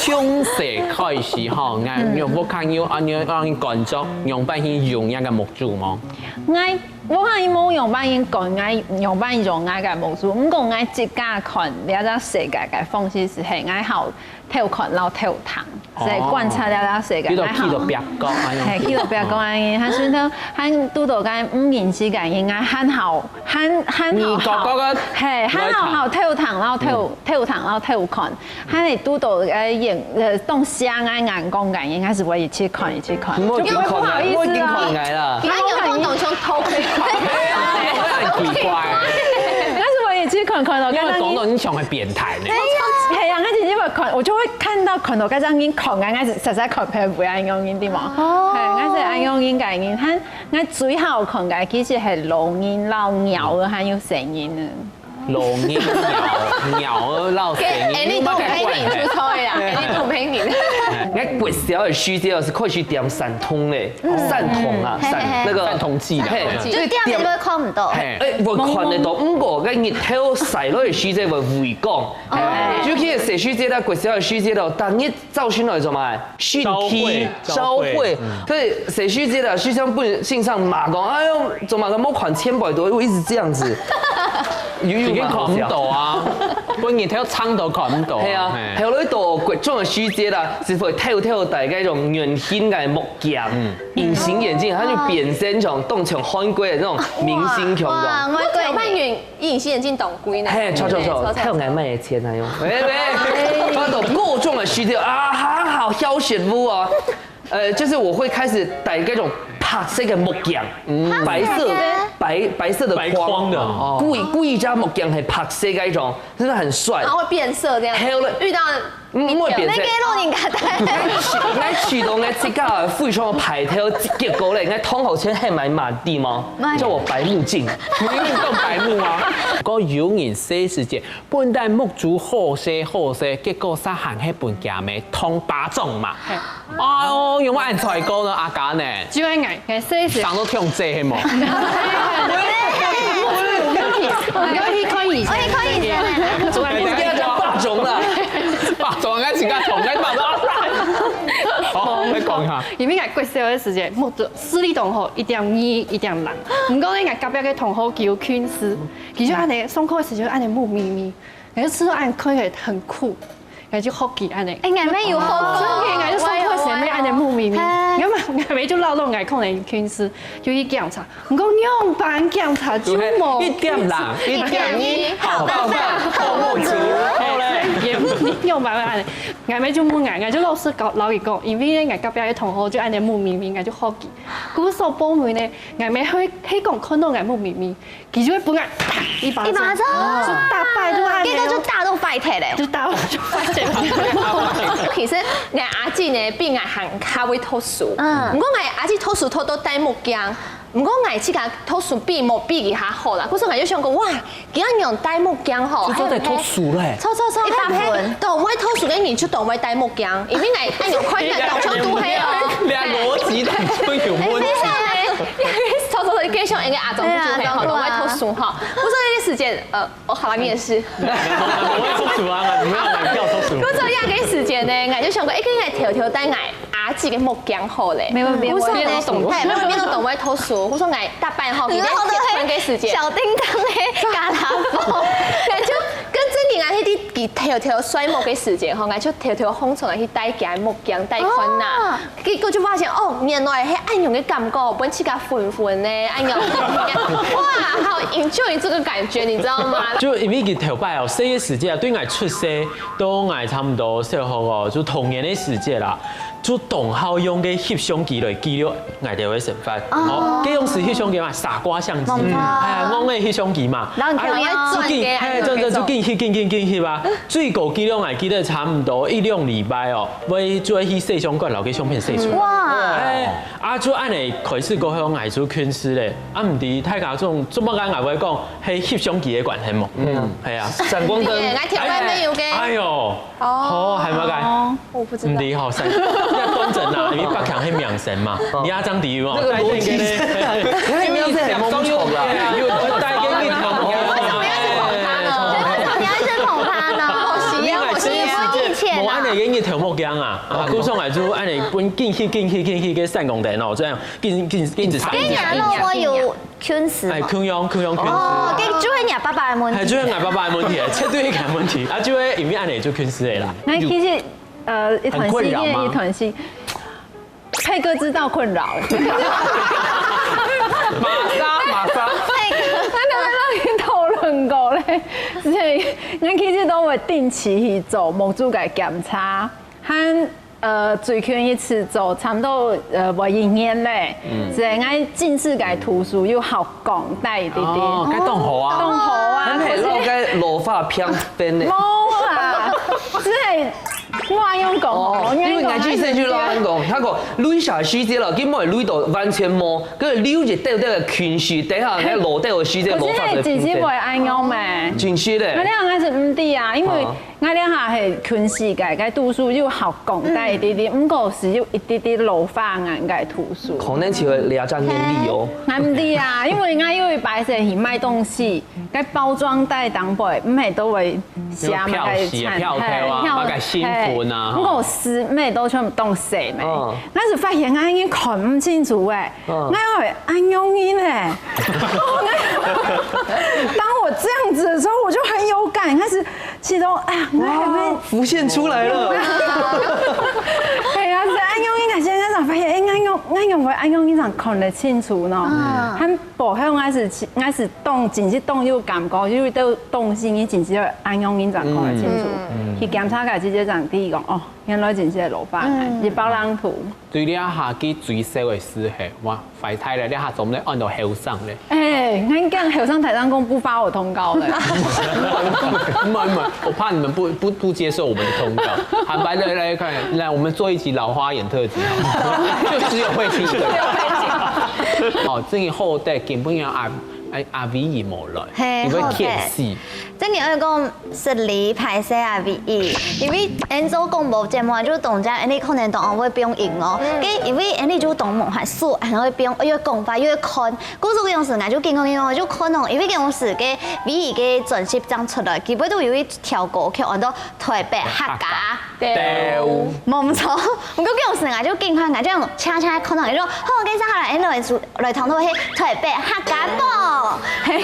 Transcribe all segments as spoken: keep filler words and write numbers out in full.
從細開始吼，𠊎有屋下有恁樣恁樣感覺，仰般去用這個目珠無？𠊎屋下無仰般去管，𠊎仰般用𠊎个目珠。毋過𠊎自家看這隻世界个方式係，係𠊎好偷看摎偷聽，係觀察這隻世界，比如企到壁角恁樣。係，企到壁角恁樣，還順便還堵到該毋認識个人，𠊎還好，還還好，你高高个，係，還好好偷聽摎偷偷聽摎偷看。 還會堵到該眼，呃，當像个眼光个人，還係會一直看，一直看，就不會不好意思啊。我已經看𠊎啦。你還有那種像偷窺狂？很奇怪。但是我也去看看咯，因為講到你像個變態呢。係啊，那姐姐會看，我就會看到看到該張人看，剛開始實在看不了，不要用眼睛嘛。哦，係，但是愛用眼睛，他那最好看个其實係老人、老鳥兒還有細人呢。 老人鳥，鳥仔老細人，哎，你都，哎，你出錯呀，哎，你都沒你。哎，國小个時節係開始點散瞳咧，散瞳啊，散那個散瞳劑啦，嘿，就點你會看毋到。嘿，哎，會看得到，毋過該日頭曬落个時節會畏光，尤其係細時節啦，國小个時節咯，逐日 朝晨來做麼个？身體，朝會，朝會。所以細時節啦，時常分先生罵講，哎喲，做麼个無看前背，都一直這樣子。有有已經看毋到啊，分日頭長到看毋到。係啊，後來到國中个時節啦，就會偷偷戴該種圓形个目鏡，隱形眼鏡，佢就變成像當像韓國个那種明星共樣。哇，我戴隱形眼鏡當貴呢。嘿，錯錯錯，太有愛買个錢啊用。喂喂，到高中个時節啊，還好小學無啊。呃，就是我會開始戴那種白色的目鏡，白色白白色的框，白框的哦。故意故意加目鏡，很白色那一種，真的很帥。然後會變色這樣，還有呢，遇到嗯，毋會變色。那個老人家戴。𠊎試，𠊎試到𠊎自家非常排頭，結果咧，𠊎同學全喊𠊎麼个知無？叫我白目鏡。你運動白目啊？講有人細時節，本來目珠好細好細，結果煞還係分厥姆痛巴掌嘛。哎喲，有無恁衰過呢？阿嘉呢？就係𠊎，𠊎細時生到痛濟係無？你要去看醫生。我去看醫生。做麼个？你叫巴掌啦。 哇，總該自家同該把刀。好，來講一下。因為𠊎國小个時節，目珠視力當好，一點二、一點零。毋過呢，𠊎隔壁个同學佢有近視，佢就恁呢，上課个時節就恁呢目咪咪，𠊎就試著恁看起來很酷，𠊎就學佢恁呢。哎，𠊎乜有學過，所以𠊎就上課時節乜恁呢目咪咪。哎喲。𠊎嘛，𠊎乜就鬧到𠊎可能近視，就去檢查。 毋過仰般檢查就無。一點零，一點二，好棒棒，好目珠，好咧。也無仰般恁呢，𠊎姆就問𠊎，𠊎就老實講，摎佢講，因為呢，𠊎隔壁个同學就恁呢目咪咪，𠊎就好奇。故所報名呢，𠊎姆係，係講看到𠊎目咪咪，佢就會分𠊎打一巴掌，一巴掌。就逐擺都恁呢哦。結果就打到壞忒咧。就打到就壞忒。其實𠊎阿姊呢，比𠊎還較會讀書。嗯。毋過𠊎阿姊讀書讀到戴目鏡， 毋過𠊎自家讀書比無比佢較好啦，故所𠊎就想講，哇，佢恁樣戴目鏡吼，就做得讀書咧。著著著，一百分。當會讀書个人就當會戴目鏡，因為𠊎恁樣看起來當像都係哦。你个邏輯當中有問題。著著著，你繼續，因為阿忠就係吼，當會讀書吼。故所該個時節，呃，哦，好啦，你也是。我會讀書啊，你沒有，你不要讀書。故所該個時節呢，𠊎就想講，欸，應該偷偷戴𠊎 阿姊个目鏡好咧。沒有，沒有，故所呢，沒有，嘿，沒有，沒有，當會讀書。故所𠊎逐擺吼，佢在結婚个時節，小叮噹个嘎啦風，𠊎就跟著佢，𠊎去佢偷偷睡目个時節吼，𠊎就偷偷䟘床來去戴佢个目鏡，戴看啊。結果就發現，哦，原來係恁樣个感覺，分自家昏昏呢，恁樣，哇，好 enjoy 這個感覺，你知道嗎？就因為佢頭擺哦，細个時節啊，對𠊎出世到𠊎差毋多小學哦，就童年个時節啦， 就當好用个翕相機來記錄𠊎兜个生活。哦，該用係翕相機嘛，傻瓜相機，哎，戇个翕相機嘛，然後你就要轉个，哎，轉轉就緊翕緊緊緊翕啊，最高紀錄𠊎記得差毋多一兩禮拜哦，會做去洗相館，摎該相片洗出來。哇，哎，啊就恁呢開始過後，𠊎就近視咧，啊毋知大家總做麼个𠊎會講係翕相機个關係無？嗯，係啊，閃光燈，哎，𠊎頭擺沒有个，哎喲。 哦，還有麼个？我不知道。毋知吼，三，要端正啦，因為北京係名聲嘛，你要這樣比喻哦。那個邏輯是，因為名聲很蒙醜啦。有戴眼鏡，為什麼你要一直捧他呢？為什麼你要一直捧他呢？好奇啊，好奇啊。我以前啊，个日頭目鏡啊，啊，故所𠊎就恁樣分緊去、緊去、緊去个閃光燈哦，這樣緊、緊、緊直閃。哎，你阿老妹有近視嗎？哎，共樣、共樣近視。哦，這就係你爸爸个問題。哎，就係𠊎爸爸个問題，絕對係佢个問題，啊，就係因為恁樣就近視个啦。那其實，呃，一段時間，很困擾嗎？一段時間，佩哥知道困擾了。馬上，馬上。咱兩個討論過咧，之前，咱其實都會定期去做目珠个檢查，和 呃，最近一次做差不多，呃，會一年咧。嗯。所以𠊎近視个度數又較降低一點點。哦，該當好啊。當好啊，咱係老个老花偏分咧。無啊，只係我用講哦，哦，因為𠊎之前就老人講，佢講累下時節了，根本累到完全無，跟住留一兜兜个近視，等下該老兜个時節，可是老花就你姐姐會恁樣咩？近視咧。那恁樣還係毋對啊，因為 哦。𠊎這下係近視个，个度數又較降低一點點，毋過係有一點點老花眼个度數。可能就係這隻年紀哦。𠊎毋知啊，因為𠊎有一擺係去買東西，該包裝袋頂背，毋係都會寫麼个產，有標示啊，標頭啊，嘿，麼个成分啊，嘿，毋過係毋係都全部當細咩？嗯。𠊎就發現𠊎已經看毋清楚欸。 嗯。𠊎會恁樣呢。當我這樣子的時候，我就很有感，開始其中，哎呀，𠊎會不會，哇，浮現出來了。哎呀，係恁樣，應該現在想發現，哎，恁樣，恁樣會恁樣，你想看得清楚呢？嗯。還無，還有，𠊎係，𠊎係當，真係當有感覺，因為都當時，你真係會恁樣，你想看得清楚。嗯。去檢查个時節，正知講，哦，原來真係老花眼，嗯。一包冷土。 對這下去最少个時候，哇，壞忒了，這下總得按到後生咧。哎，恁樣後生台上公不發我通告了。不會，不會，我怕你們不，不，不接受我們的通告。坦白的來看，來，我們做一集老花眼特輯，就只有慧清一個人。哦，這个好得，根本要阿，阿，阿偉姨無來，嘿，你會欠死。好得。 真个愛講失禮，歹勢啊，偉姨，因為𠊎做廣播節目啊，就當然𠊎可能當會變音哦。嗯。該因為𠊎就當無法度，還會變，又講話又看，故所該時𠊎就緊講緊講，就看哦，因為該時个偉姨个專輯正出來，佢背肚有一條歌曲安到《台北客家》。對。無毋著，毋過該時𠊎就緊看，𠊎就用恰恰看到，佢說，好，該下來，𠊎來 來討論係台北客家報。嘿。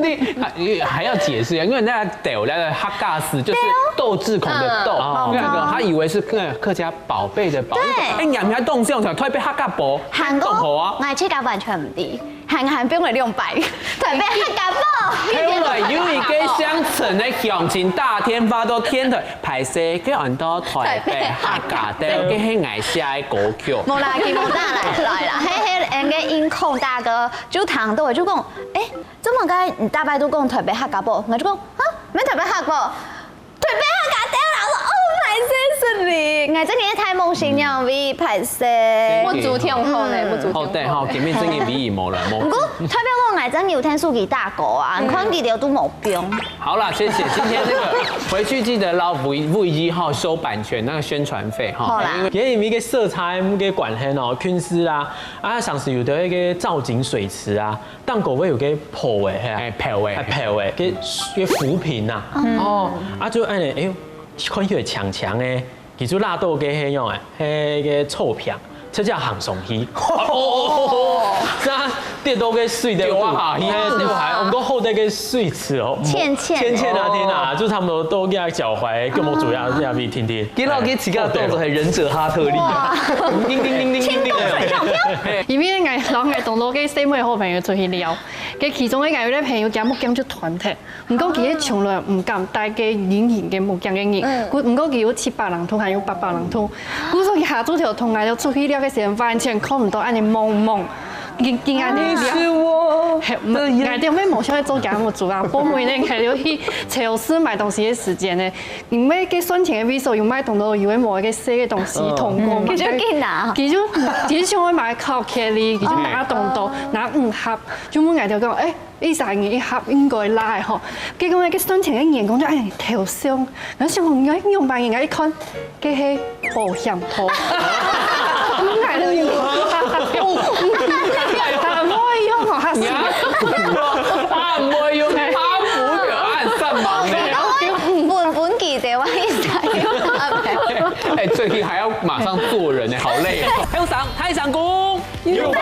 你還，你還要解釋啊，因為那個豆，那個客家字就是豆製品的豆，對哦。嗯。那個他以為是客，客家寶貝的寶。對。哎，你還懂這樣講，台北客家報，還講，懂好啊。𠊎自家完全毋知，還，還變了兩擺，台北客家報。後來有一個鄉鎮的鄉親打電話到電台， 歹勢，該安到台北客家豆，該係𠊎寫个歌曲。無啦，佢無打來，來啦。嘿，嘿，𠊎个音控大哥就聽到，就講，欸，做麼个你逐擺都講台北客家報？𠊎就講，啊，毋係台北客報，台北客家豆啦。我說，Oh my，真係你，𠊎真个太夢醒了，喂，歹勢。目珠挺好咧，目珠挺好。好，對，好，今日真个偉姨無來，無。毋過，代表講𠊎真有聽手機打歌啊，你看佢兜都無變。 好啦，謝謝。今天這個回去記得撈偉，偉姨哈收版權那個宣傳費哈。好啦。因為因為个色彩个關係哦，近視啊，啊，像是有的那個造景水池啊，頂高會有個泡的，係啊。欸，泡的。欸，泡的，个，个浮萍啊。嗯。哦，啊，就恁樣，欸，看起來強強的， 佢就拉到个係樣欸，係个草坪，直接行上去。哦，這跌到个水底，掉下去。係，掉下去，毋過好得个水池哦，淺淺。淺淺啊，哦。天啊，就差不多到佢腳踝，腳目主要這邊聽聽。見到佢自家動作，很忍者哈特利啊。哇。叮叮叮叮叮叮叮。輕功水上漂。因為𠊎，然後𠊎同到个細妹好朋友出去尞，个其中一個有個朋友，佢目鏡就斷忒。 毋過佢係從來毋敢戴該隱形个目鏡个人，嗯。故，毋過佢有七百零度，還有八百零度。故所佢下晝頭同𠊎兜出去尞个時間，完全看毋到恁樣濛濛，緊緊恁樣尞。你是我的眼。係，𠊎兜乜無想愛做節目主啊，後尾呢，𠊎兜去超市買東西个時間呢，因為該算錢个位所有賣當多有个無个該細个東西，嗯。童工嘛。嗯。佢就緊拿。佢就，佢就想愛買巧克力，佢就拿當多，嗯。拿五盒，就問𠊎兜講，欸， 一儕人一盒應該拉吼。結果呢，該算錢个員工就，哎，頭上，然後想講，應該用吧，應該一看，該係保險套。哎喲，啊，毋會用哦，他是。啊，毋會用，他不會按上網呢。分，分佢的話，一儕用。最近还要马上做人呢，好累哦。还有上，还上工。有吗？